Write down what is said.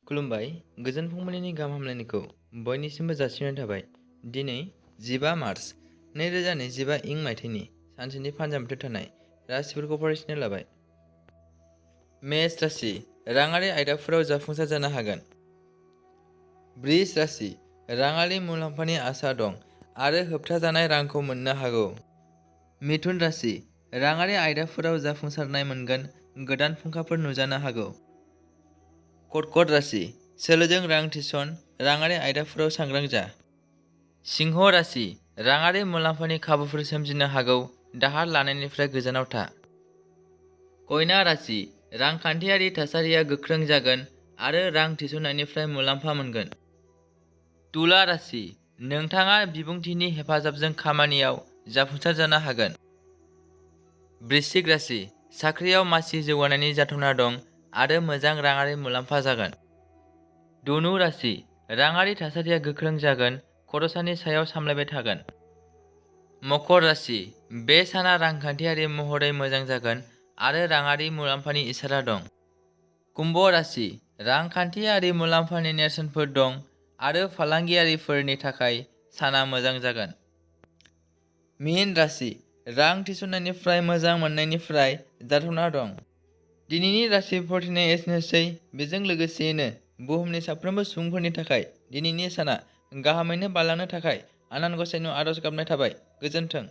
खुलुमबाय। गोजोन फुंबिलिनि गाहाम हामलायनायखौ बयनिसिमबो जासिहरनाय थाबाय। दिनै 15 मार्च 2025 इं मायथाइनि सानसेनि फानजामुथि थानाय राशिफोरखौ फरायसिनो लाबाय। मेष राशि राङारि आयदाफोराव जाफुंसार जानो हागोन। वृष राशि राङारि मुलाम्फानि आसा दं आरो होबथाजानाय रांखौ मोननो हागौ। मिथुन राशि राङारि आयदाफोराव जाफुंसारनाय मोनगोन, गोदान फुंखाफोर नुजानो हागौ। कर्कट राशि सोलोजों रां थिसन, राङारि आयदाफोराव सांग्रां जा। सिंह राशि राङारि मुलाम्फानि खाबुफोर सोमजिनो हागौ, दाहार लानायनिफ्राय गोजानाव था। कन्या राशि रांखान्थियारि थासारिया गोख्रों जागोन आरो रां थिसननायनिफ्राय मुलाम्फा मोनगोन। तुला राशि नोंथाङा बिबुंथिनि हेफाजाबजों खामानियाव जाफुंसार जानो हागोन। वृश्चिक राशि साख्रियाव मासि जौगानायनि जाथावना दं आरो मोजां राङारि मुलाम्फा जागोन। धनु राशि राङारि थासारिया गोख्रों जागोन, खरसानि सायाव सामलायबाय थागोन। मकर राशि बे साना रांखान्थियारि महरै मोजां जागोन आरो राङारि मुलाम्फानि इसारा दं। कुम्भ राशि रांखान्थियारि मुलाम्फानि नेरसोनफोर दं आरो फालांगियारिफोरनि थाखाय साना मोजां जागोन। मीन राशि रां थिसननायनिफ्राय मोजां मोननायनिफ्राय जाथावना दं। दिनैनि राशि फरायनाया एसेनोसै। बेजों लोगोसेयैनो बुहुमनि साफ्रोमबो सुबुंफोरनि थाखाय दिनैनि साना गाहामैनो बारलांनो थाखाय आनान गसाइनाव आरज गाबनाय थाबाय। गोजोन्थों।